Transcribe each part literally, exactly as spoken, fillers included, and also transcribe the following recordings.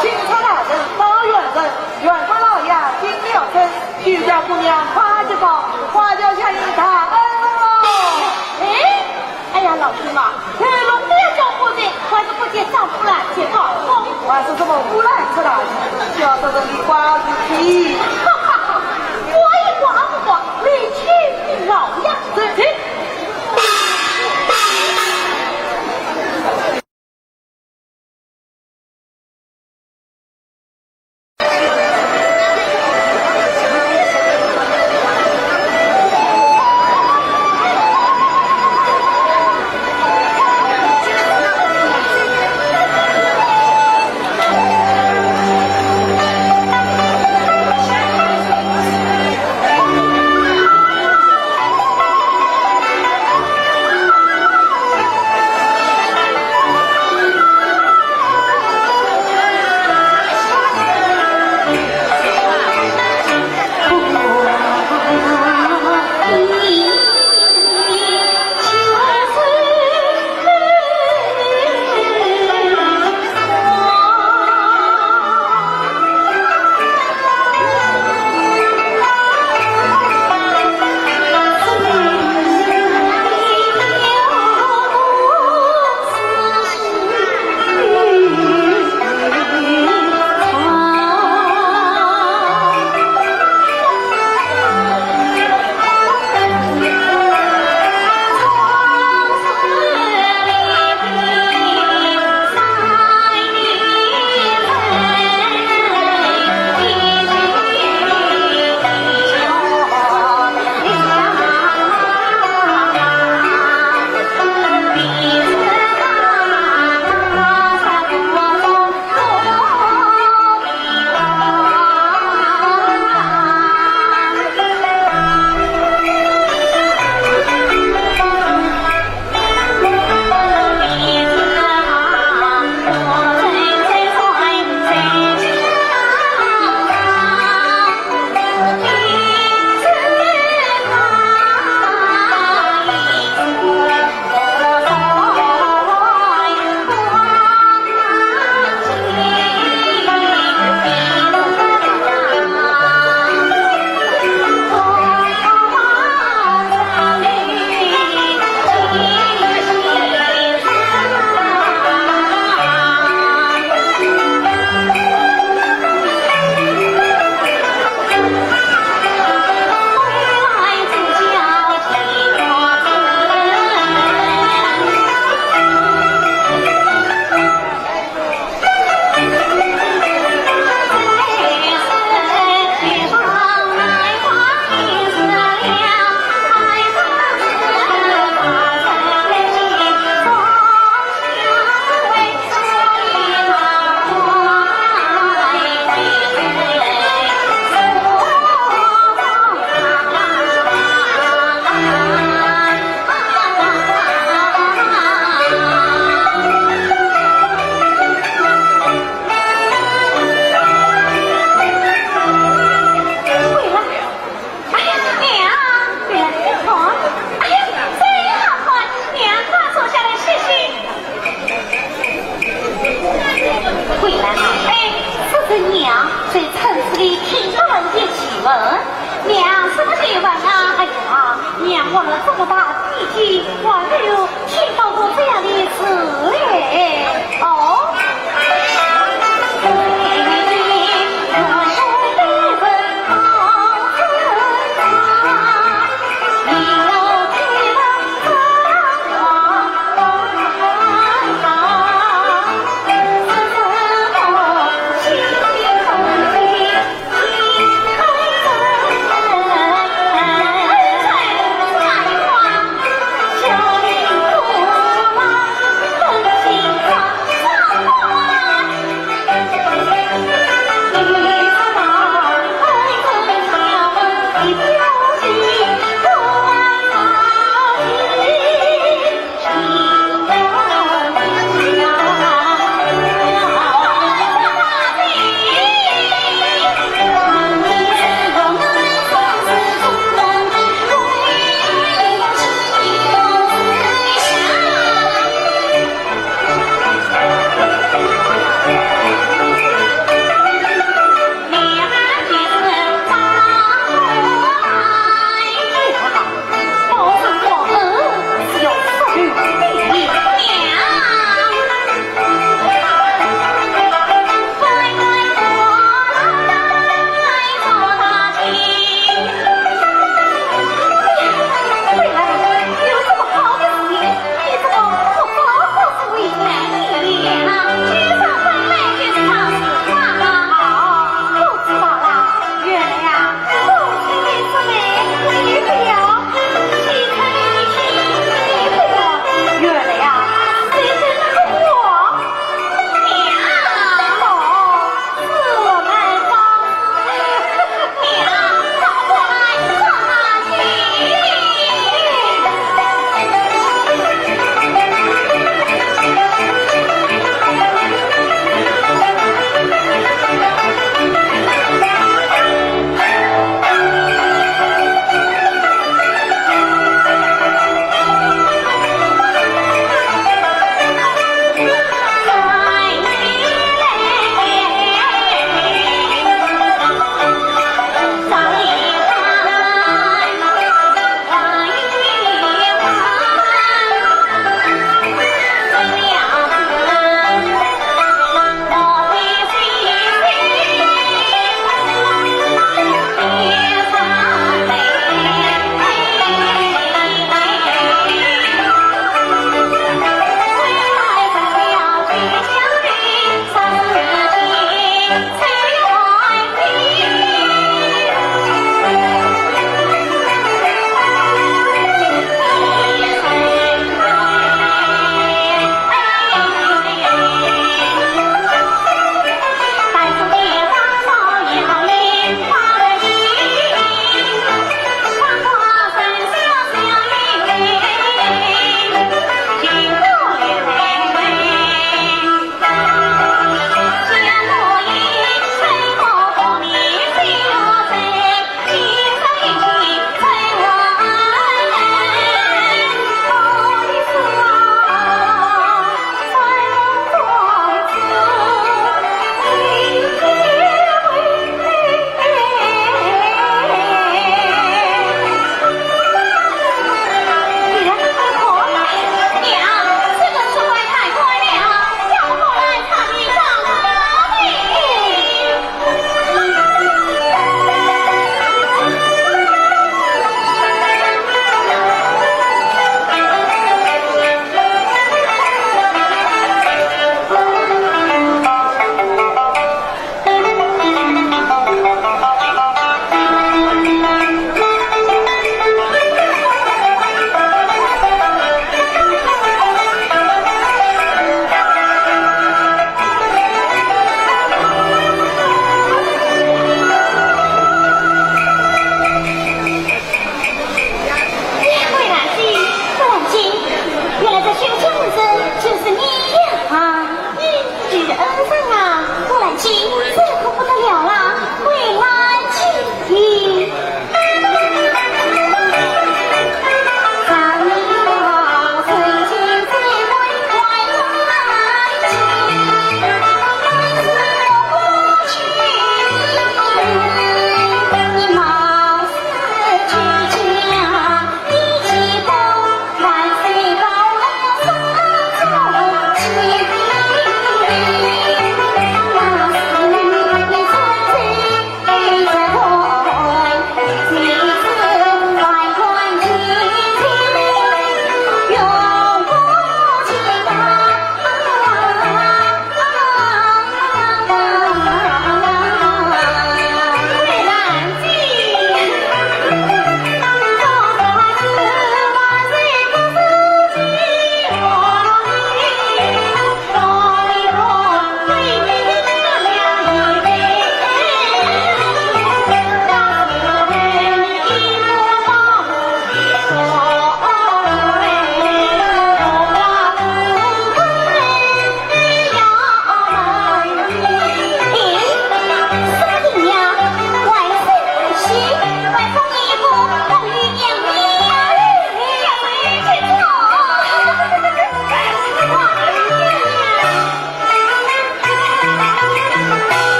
请出大人，包元帅，元帅老爷，请了身，许家姑娘快去吧，花轿相迎大恩哦。哎，哎呀，老兄啊，这龙不要叫夫人，还是不见丈夫来见丈夫。还是什么夫人出来，叫这人的瓜子皮。哈哈哈，我也瓜不瓜，你去你老爷。对，对。听得人家议论，娘什么地方啊？哎呀，娘活了这么大的年纪，还没有听到过这样的事哎。哦。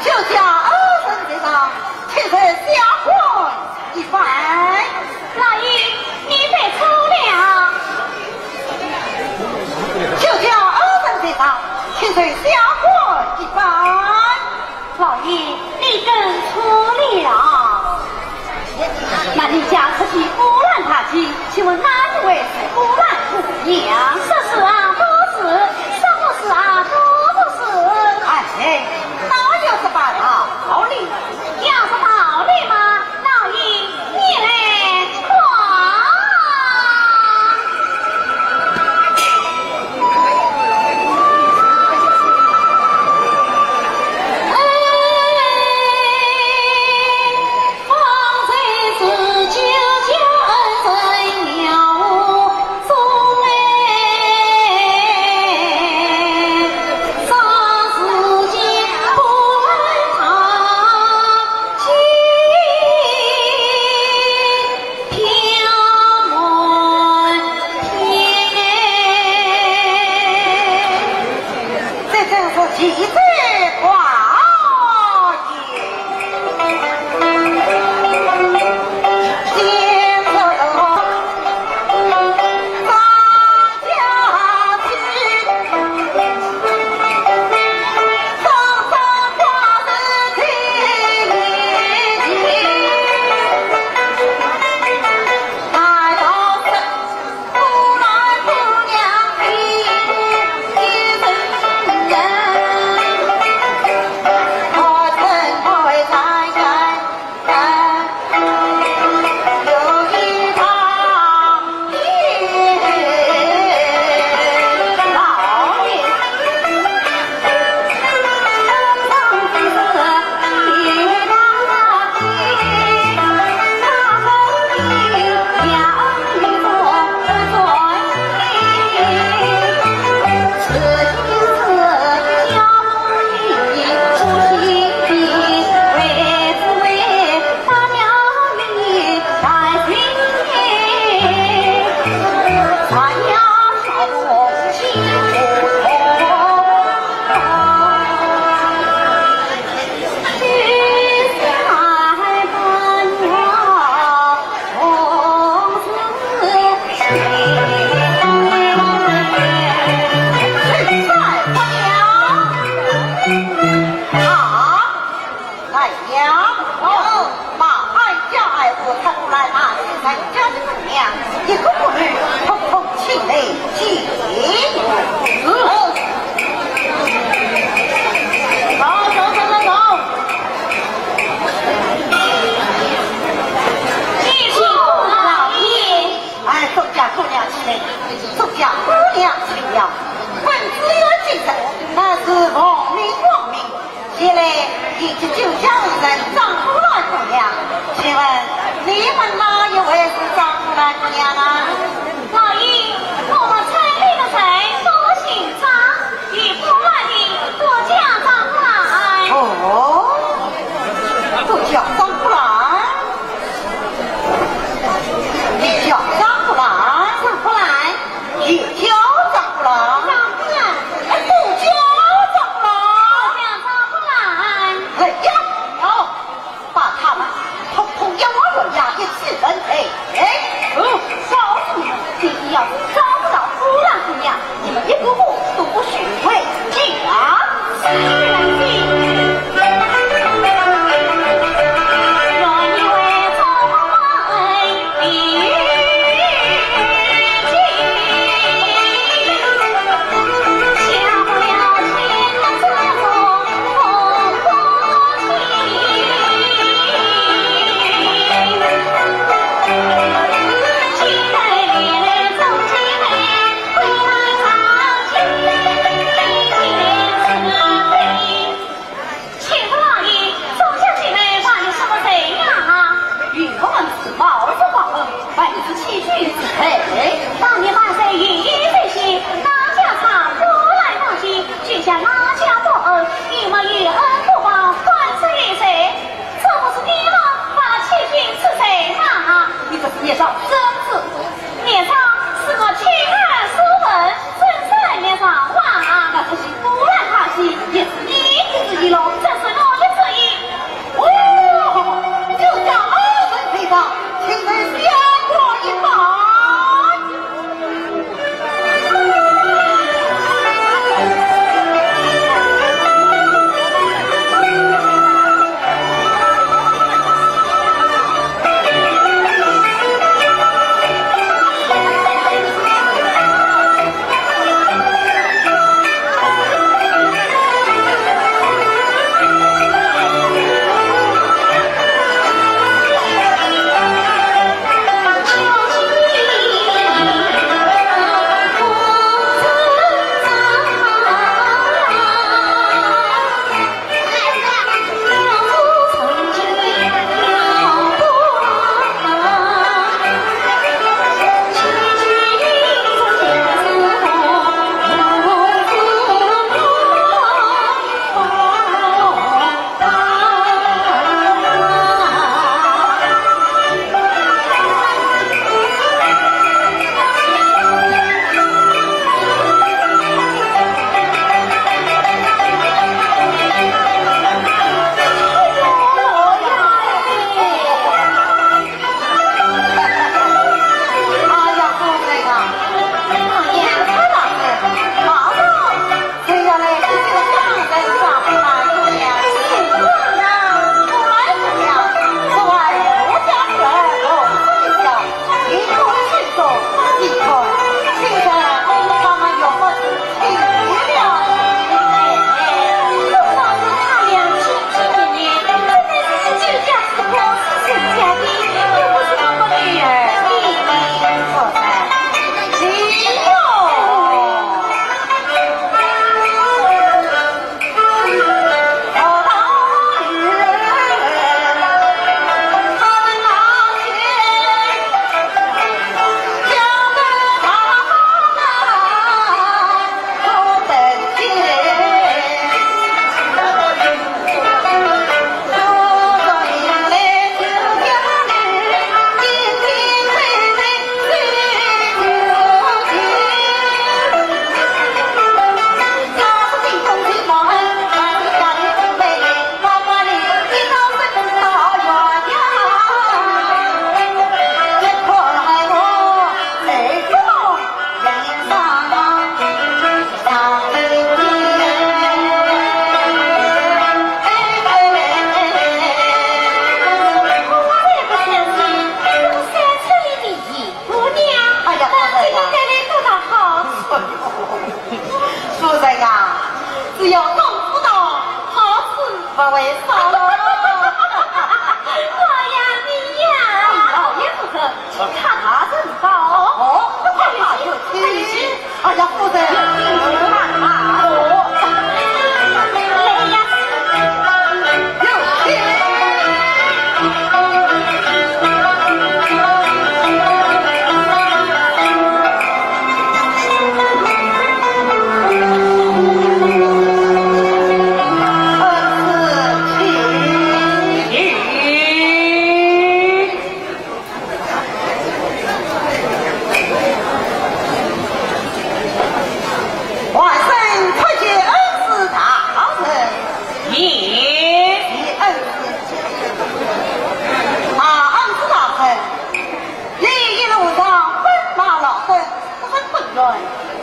酒驾二人在上，请受下官一拜。老爷，你犯错了。酒驾二人在上，请受下官一拜。老爷，你更错了。 那你驾车去乌兰大街，请问哪一位是乌兰姑娘？说是啊，不是，说不是啊，都不是。哎，那有什么道理？要说道理嘛，老爷，你来看。 这真是奇哉怪也。哎呀，哦，马鞍加二，我才不来拿人家的姑娘，一个不留，统统请来见。嗯。走，走，走，走，走。谢谢老爷。哎，周家姑娘请来，周家姑娘请了，本子有几人，那是奉命奉命。 前来迎接酒驾二人张姑娘姑娘，请问你们哪一位是张姑娘姑娘啊？老爷，我们村里的人都姓张，有部落的都叫张姑娘。哦，都叫张姑娘。你叫张姑娘？张姑娘。 你叫张姑娘？张姑娘。哎，都叫张姑娘？都叫张姑娘。哎呀，哦，把他们统统押往县衙一起问罪。哎，哦，告诉你们，今天要是找不到姑娘姑娘，你们一个个都不许回家。是。老爷，你呀。老爷夫人，请大人到。哦，快快有请。哎呀，夫人。请看啊。哦。来呀。有请。 万岁参见恩师大人。谢恩师。啊，恩师大人，你一路上奔马劳顿，十分困倦，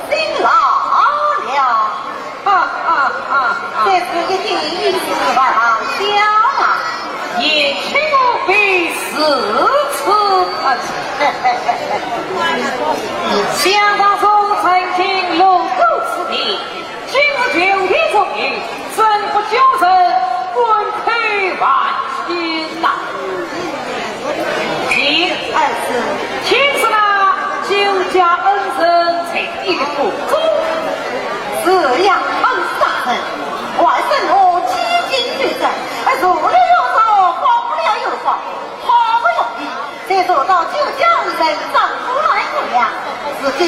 辛劳了。 哈哈哈哈。这是一定是万望家啊。贤卿我辈如此客气。想当初曾经路过此地，今日求见重遇，怎不叫人感慨万千呐？ 谢恩师。请示那救驾恩人在哪个府中？是呀，恩师大人，外甥我几经周折，哎，坐了又坐，跑了又跑，好不容易才坐到救驾恩人张福来姑娘。如今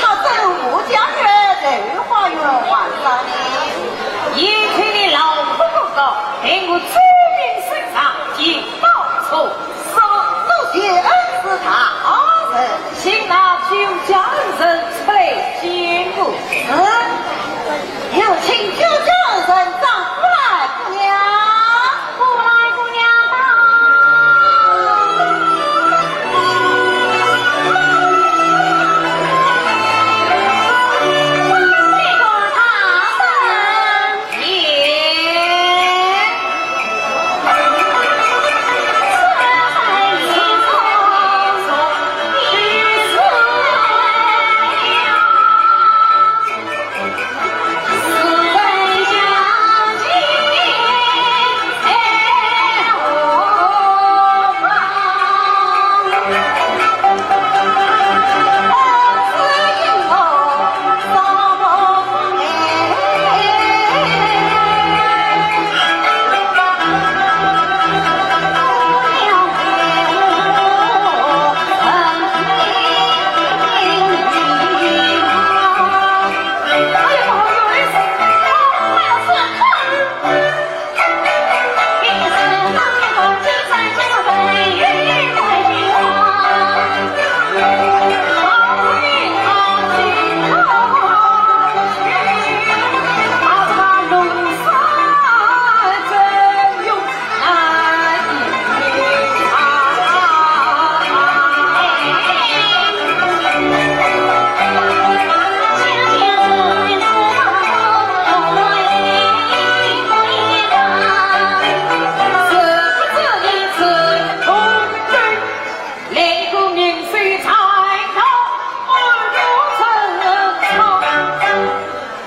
她正和家女在花园玩耍呢。贤卿你劳苦功高，待我奏明圣上，请到处 多谢恩师大人。请那救驾恩人出来见我。是，有请救驾恩人张福来姑娘。福来姑娘到。这个大人。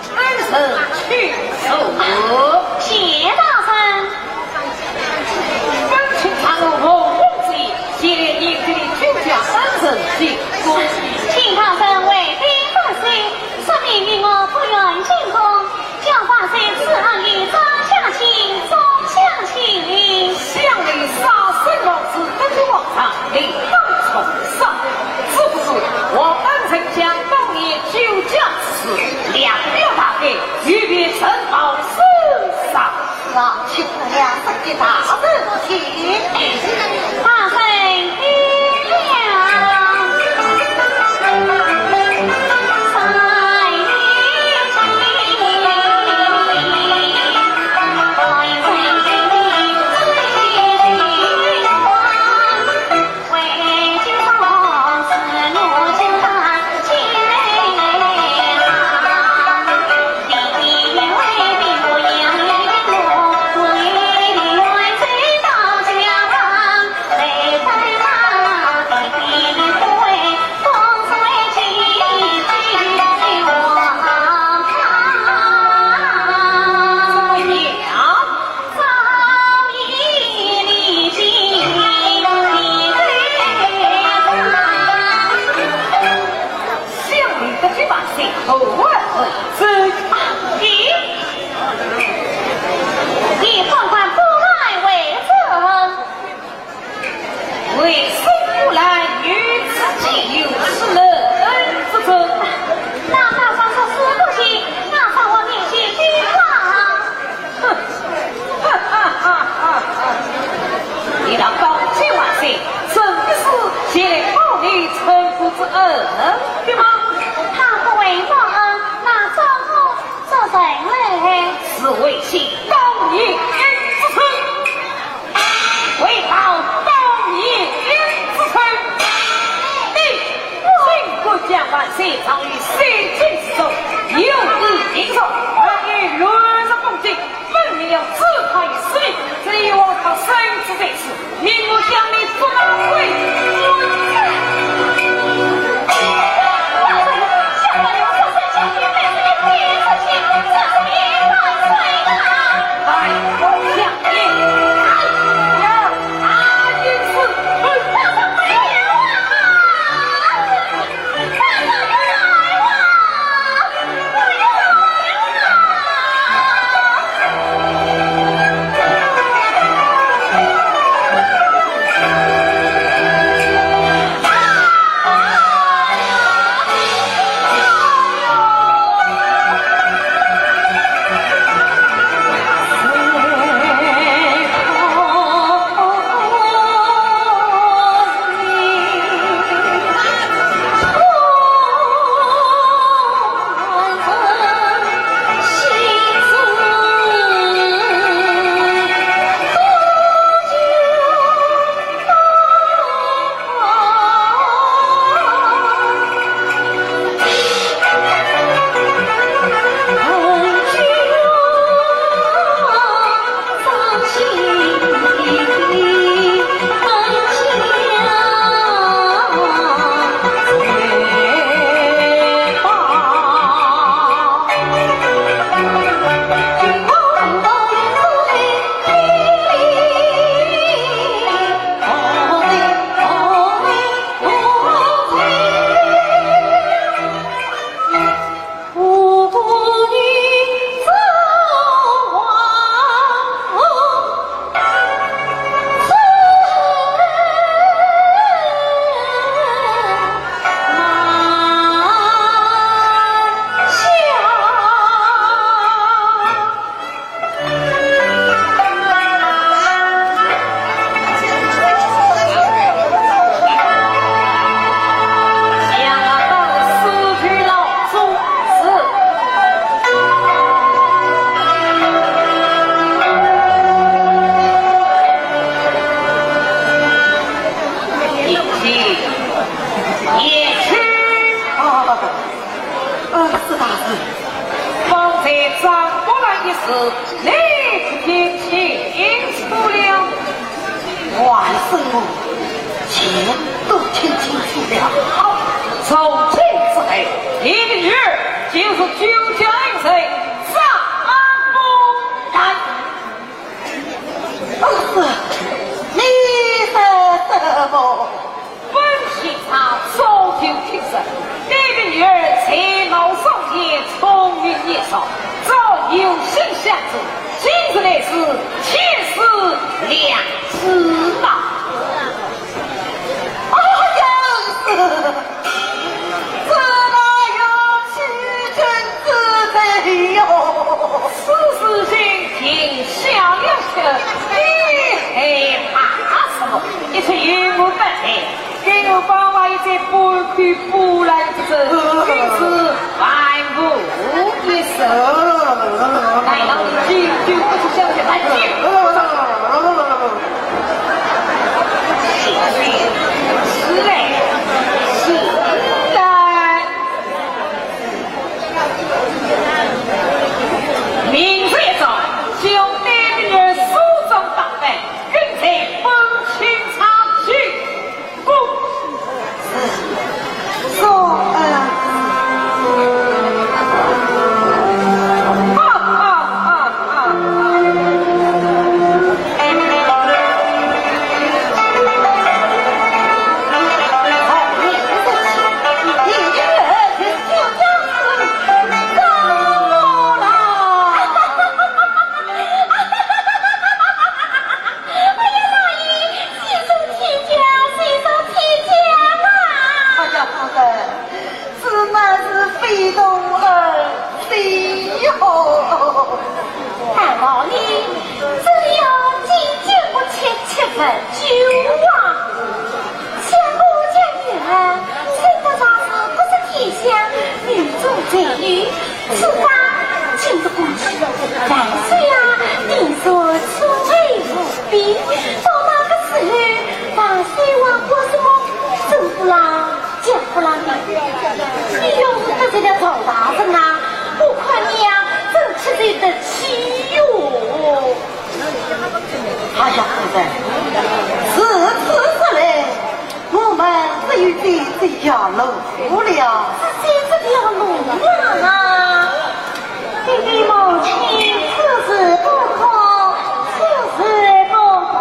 恩人请坐。谢大人。本卿常务洪公子，前来迎接救驾恩人进宫。请大人回禀万岁，说明你我不远近攻，叫万岁赐恩于张相卿、张相卿。想你杀身亡子，得罪皇上，理当重赏。只不过我恩人将当年救驾之事，两表大概， 有别陈宝书上。是啊，请姑娘上见大人，请。大人见了。生死在此，命我将你捉拿归案。来，将你！哎呀，啊，啊，是大人。方才张伯兰一事，你可听清楚了？万岁，我全都听清楚了。好，从今之后，你的女儿就是九江人张伯兰。 啊，是，你说什么？本县差早就听说，你的女儿才貌双全，聪明年少，早有心相助，今日乃是天赐良机啊！哎呀，是，这哪有虚情之罪哟？此事情定下了去，你还怕什么？一切由我办来，给我帮忙一件半口半来之事，真是万无一失。来，老弟，敬酒不吃小酒，来敬。是嘞，是嘞。 明日一早，就拿你的女儿梳妆打扮，跟在本卿上去。恭喜！是，送啊！哈哈哈哈哈！哎呀，老爷，喜上添喜，喜上添喜啊！哎呀，夫人， 此乃是非同儿戏哟。大王呢，真要进酒不吃，吃罚酒啊！想我家女儿，称得上是国色天香，女中才女，此番请得过去，万岁啊，定是爱护无比。到那个时候，万岁还管什么？ 沈福郎、江福郎的，你要是得罪了赵大人啊，我看你呀，真吃罪得起哟。哎呀，夫人，如此说来，我们只有走这条路了。只走这条路了啊？爹爹母亲，此事不可，此事不可。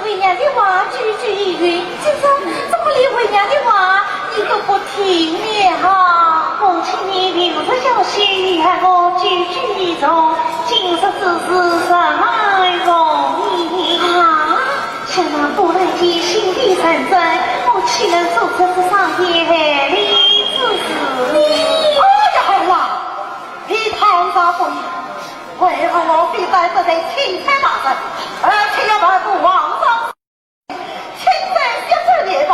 为娘的话句句依循，今日怎么连为娘的话你都不听了？母亲，你平日孝心，你害我句句依从，今日之事什么容易？啊？想那古兰经心底成真，我岂能做出这伤天害理之事？哎呀，好了，你倘若不依，为何我非但不得钦差大人，而且要万不王上 亲自写奏一番，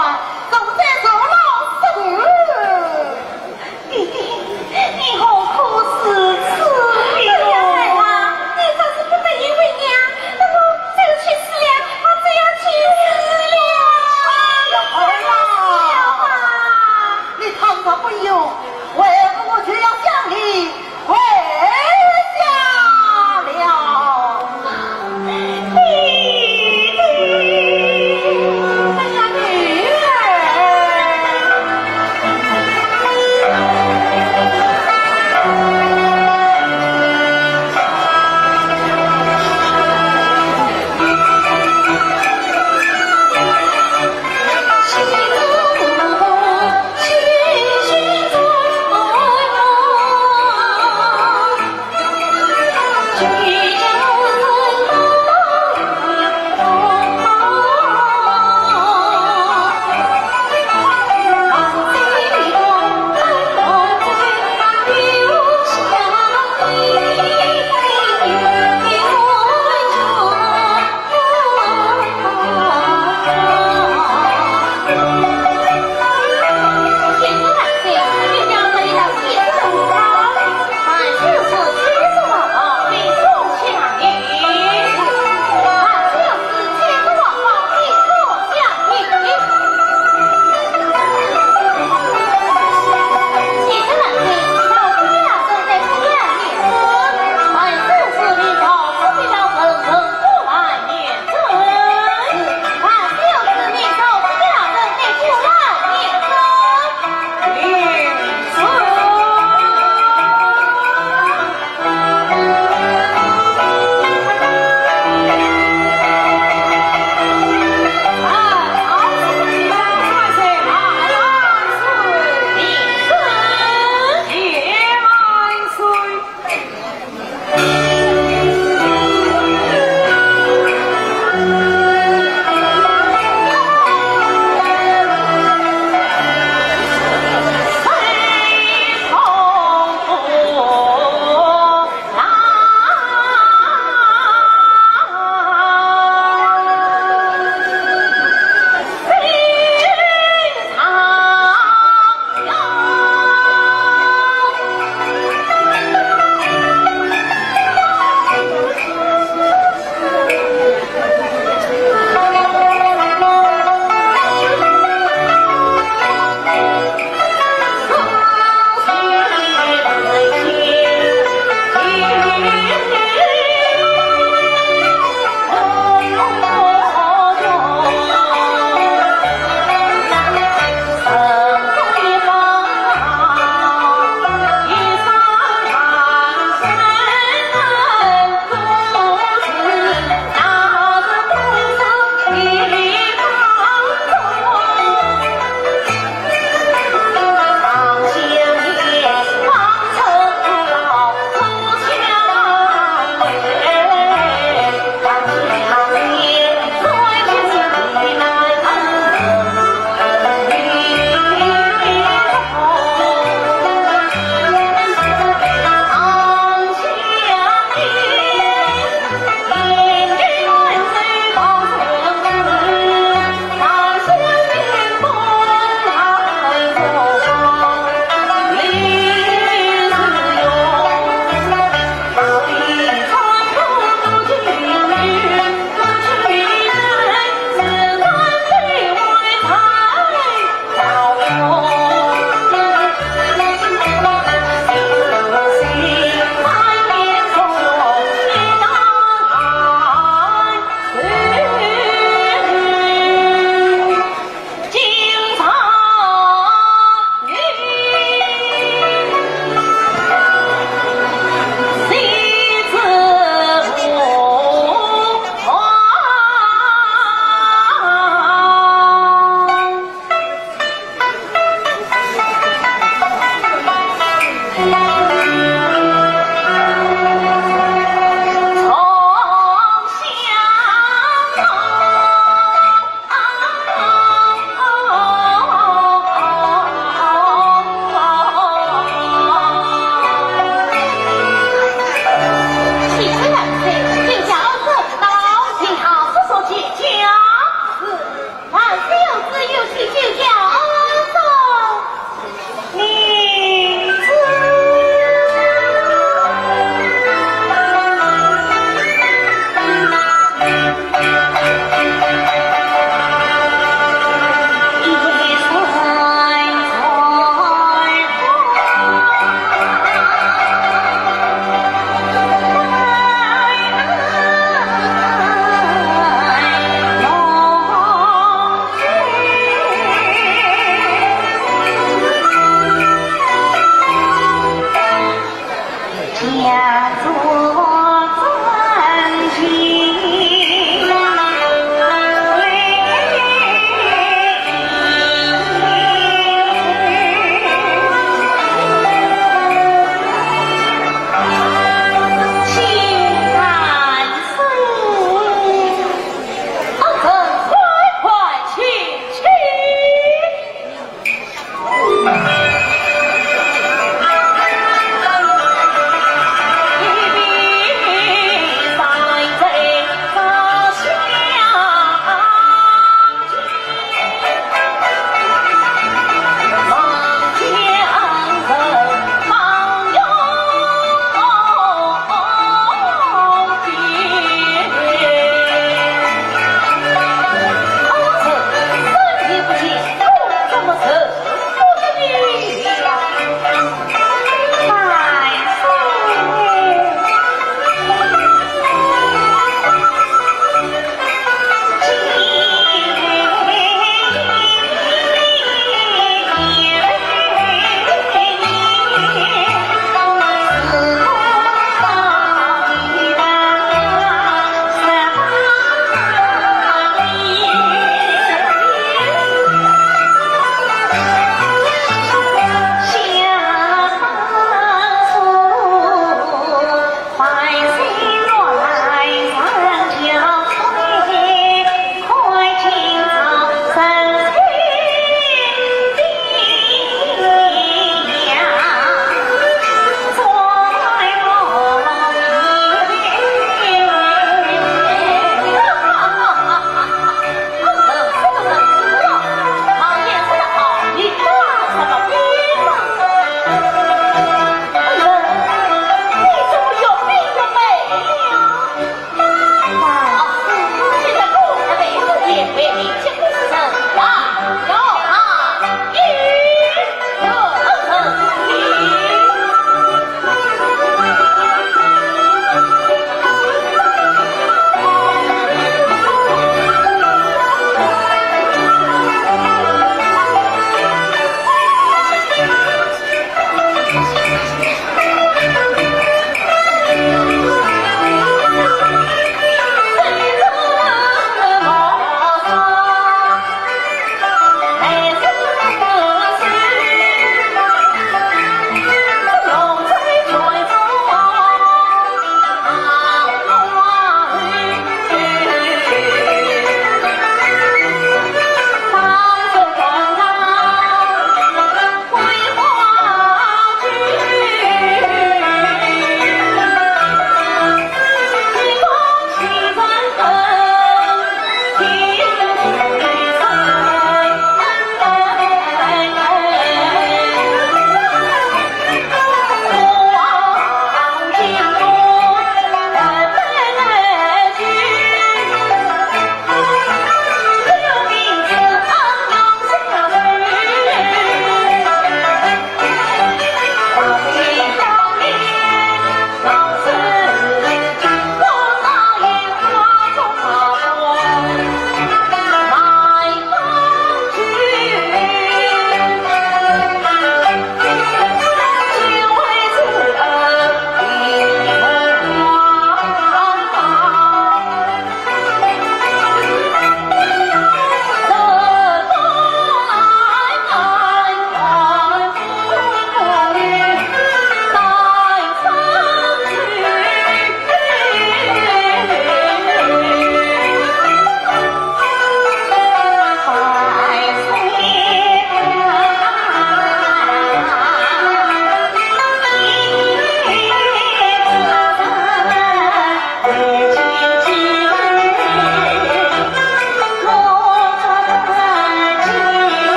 重在坐牢十日。爹爹，你何苦如此的？哎呀，孩儿啊，你若是不答应为娘，那我就去死了，我就要去死了。哎呀，儿啊，你倘若不依，为父就要将你 跪下了。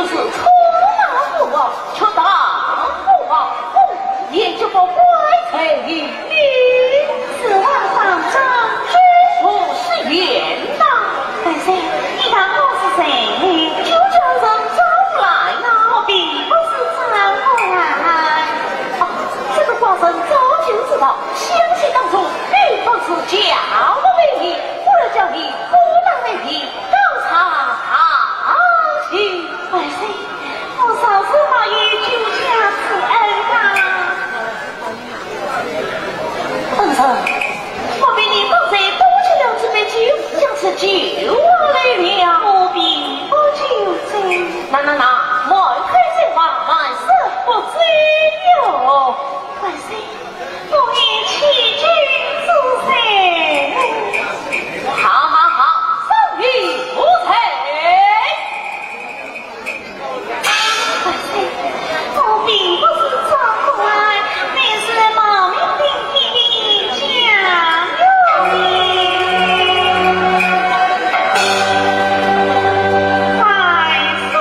是车马无望，却当不好，也就不怪罪于你。此话当真？这不是言道。万岁，你当我是谁？就叫人招来啊。我并不是张官。哦，这个寡人早就知道，乡试当中你不是叫我为你，故而叫你不当为你，告上去。万岁，我尚是还有救驾之恩啊。恩人，我被你刚才多吃了这杯酒，将此酒啊来了。我并不酒醉。那那那，满口真话，万事不醉哟。万岁，我也欺君之罪。好好好，上于无罪。万岁，我并不是张官，乃是冒名顶替的江右人。万岁。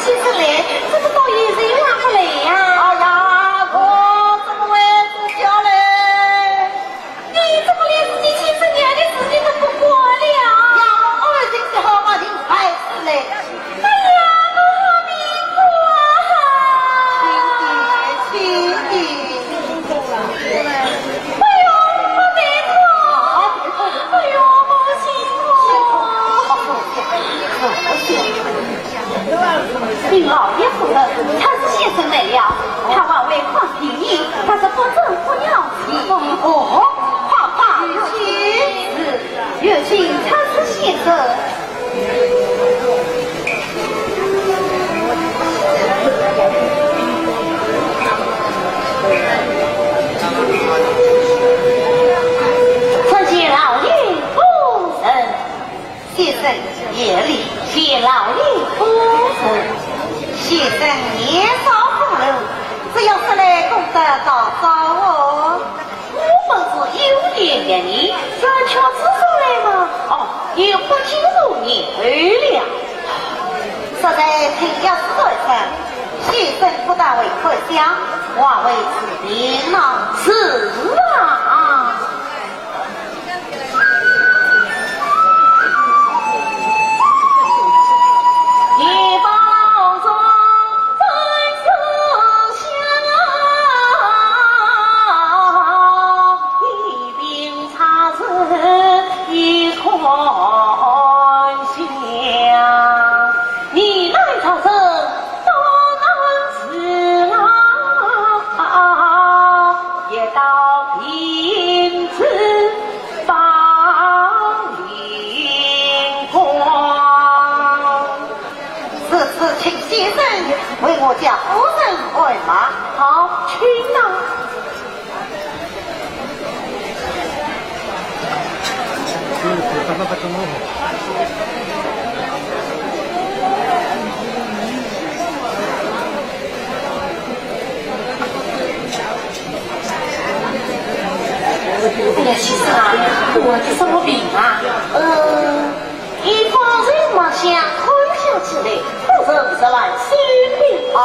先生来，这个倒有人拉过来呀。哎呀，我这个位置叫嘞。你怎么连自己亲生娘的事情都不管了呀？呀，我儿子是好嘛，你害死嘞。哎呀，我好难过啊！轻点，轻点。哎呦，我难过。哎呦，我心痛。禀老爷夫人，蔡氏先生来了，他还未看病历，他是不准不要去。哦，快快有请。是，有请蔡氏先生。参见老爷夫人。 先生免礼。谢老爷夫人。先生年少风流，只要说来功德大招哦。我本是有言一语，圆圈子说来嘛，哦，也不尽如你意了。实在听要是说一声，先生不但会看相，还会治病呢。是啊。 如此请先生为我家夫人按脉。好，请呐。 哎呀，先生啊，我的什么病啊？呃，依方才脉象看下起来，可是是患心病。啊，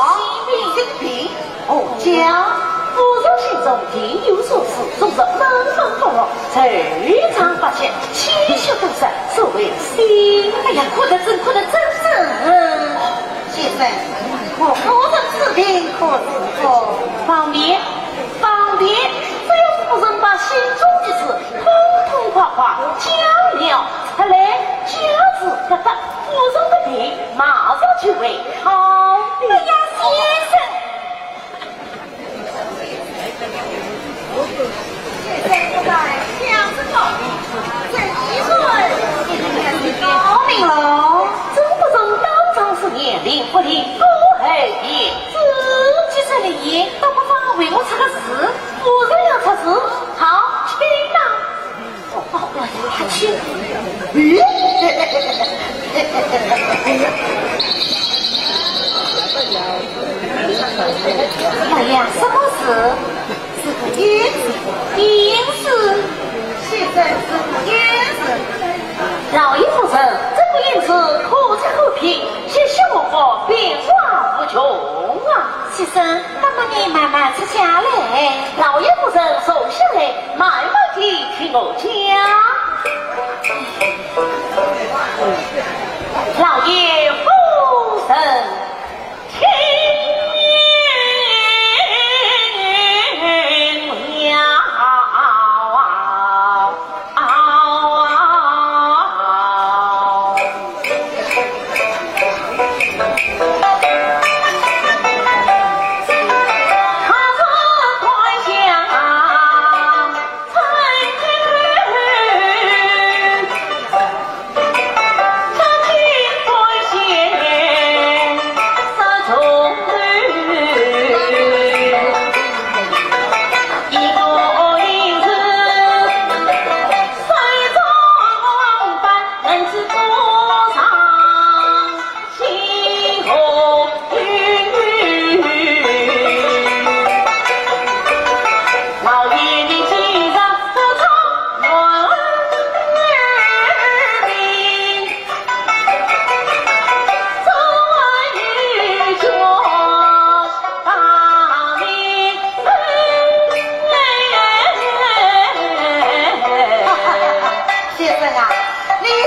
心病？心病？哦，讲。夫人心中定有所思，总是闷闷不乐，愁肠百结，气血多少，所谓心病。哎呀，可得真，可得真，真。 先生，我夫人此病可治否？方便，方便，只要夫人把心中的事痛痛快快讲了出来，就是不得，夫人的病马上就会好的。哎呀，先生！ 高明楼，真不成当场是年龄不灵，过后也。这几十年，倒不妨为我出个主，夫人要出主，好，请吧。 哎呀，什么事？是个冤事。冤事？现在是个冤事。老爷夫人，这个冤事可在何片？些许我方便话无穷啊。先生，那么你慢慢吃下来。老爷夫人坐下来， 慢慢地听我讲。老爷夫人，听了。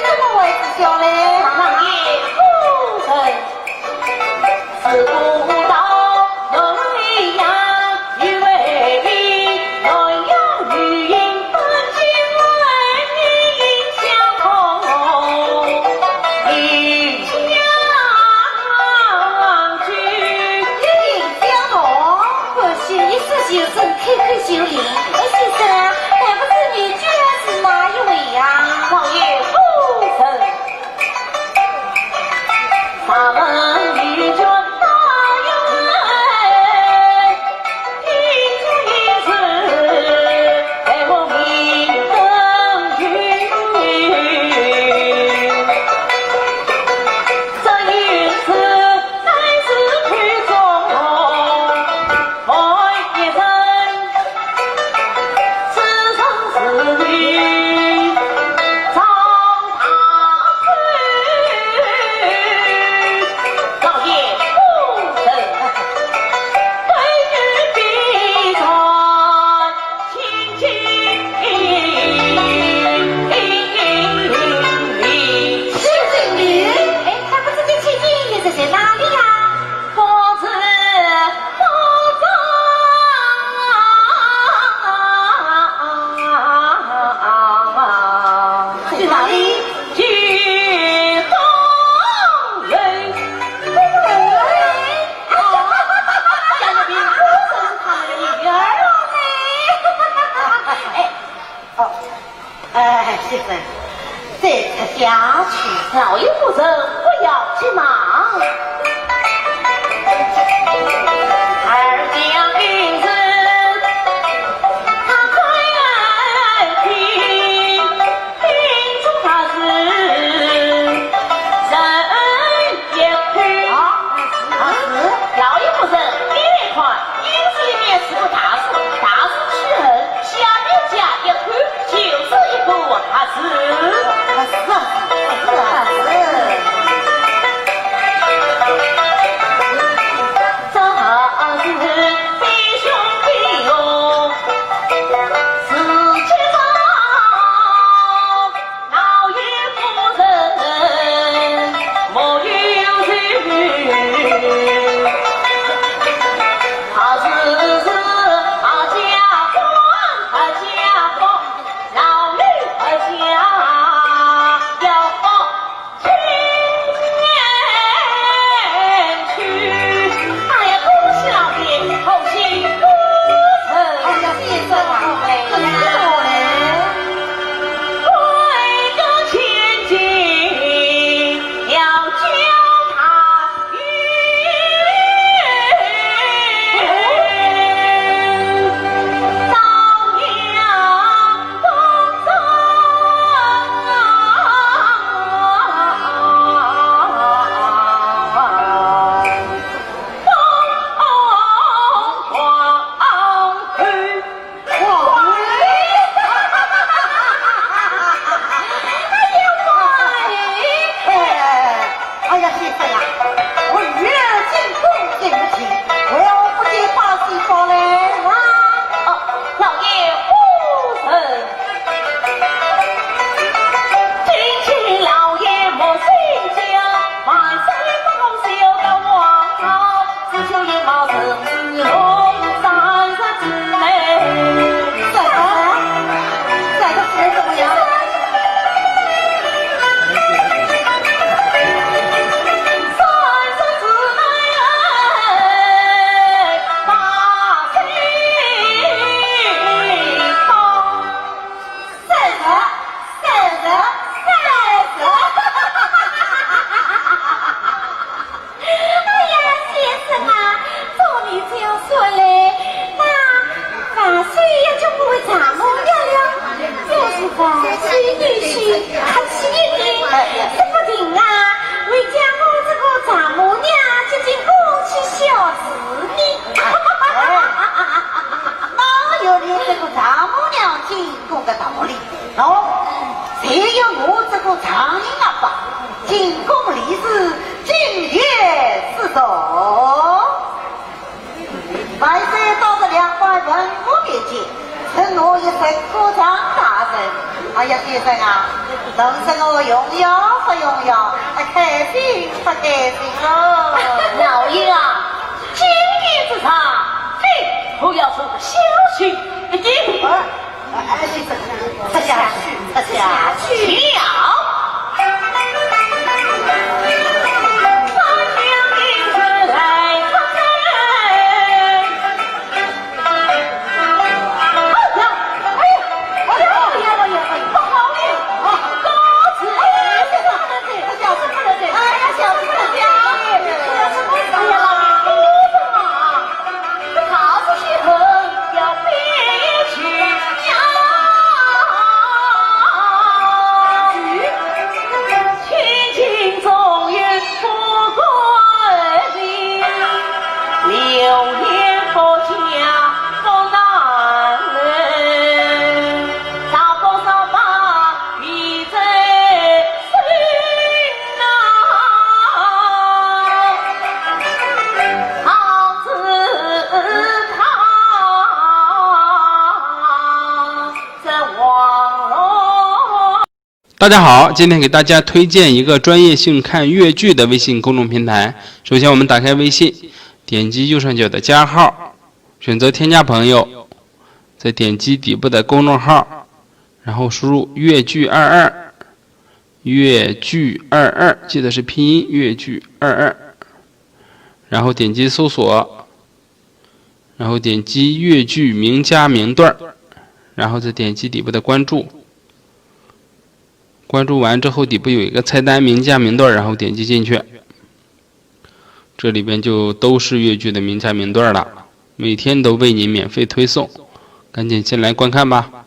怎么会知晓嘞？王爷夫人，自古道人一样，有为义，南阳有音，本地文明相同，一家之。一家同，不许你说学生，开口就赢。哎，先生，那不是女婿还是哪一位呀？王爷夫人。 哎，他不知道千金现在在哪里呀？ 哎，先生，再吃下去，老爷夫人不要急忙。啊，啊，是。老爷夫人，你来看， 因为里面是个大字，大字之后，下面加一个，就是一个合字。合字啊，合字啊，合字。这合字非兄非友，是介绍 老爷夫人莫有罪，何时是阖家官，阖家官，老爷阖家要保清闲去。哎呀，恭喜老爷，恭喜夫人。哎呀，先生啊，真是好嘞。 为个千金要叫他与朝阳公上。 哎呀妈呀！哎，哎呀，先生啊，我女儿进宫进不去，为何不见把戏说嘞？啊？哦，老爷夫人，今天老爷莫心焦，万岁不好笑的王朝。 只求一毛人之龙，三日之内。三日？三日之内怎么样？三日之内，把信放。三日，三日，三日。 哎呀，先生啊，照你这样说来，那万岁爷就不会丈母娘了，要是万岁女婿客气一点，说不定啊，会将我这个丈母娘接进宫去孝子呢。哎，哎，哪有你这个丈母娘进宫的道理？ 哦，只有我这个丈人阿爸，进宫立誓，谨言慎行。万岁到了两班文武面前，称我一声国丈大人，哎呀，先生啊，人生哦，用药不用药，哎，开心不开心哦。老爷啊，今日之茶，嘿，我要说个消息一点。哎，哎，先生，吃下去，吃下去。大家好，今天给大家推荐一个专业性看越剧的微信公众平台。首先，我们打开微信，点击右上角的加号，选择添加朋友，再点击底部的公众号，然后输入越剧二二，越剧二二，记得是拼音越剧二二，然后点击搜索，然后点击越剧名家名段儿，然后再点击底部的关注。关注完之后，底部有一个菜单名家名段儿，然后点击进去，这里边就都是越剧的名家名段儿了，每天都为您免费推送，赶紧进来观看吧。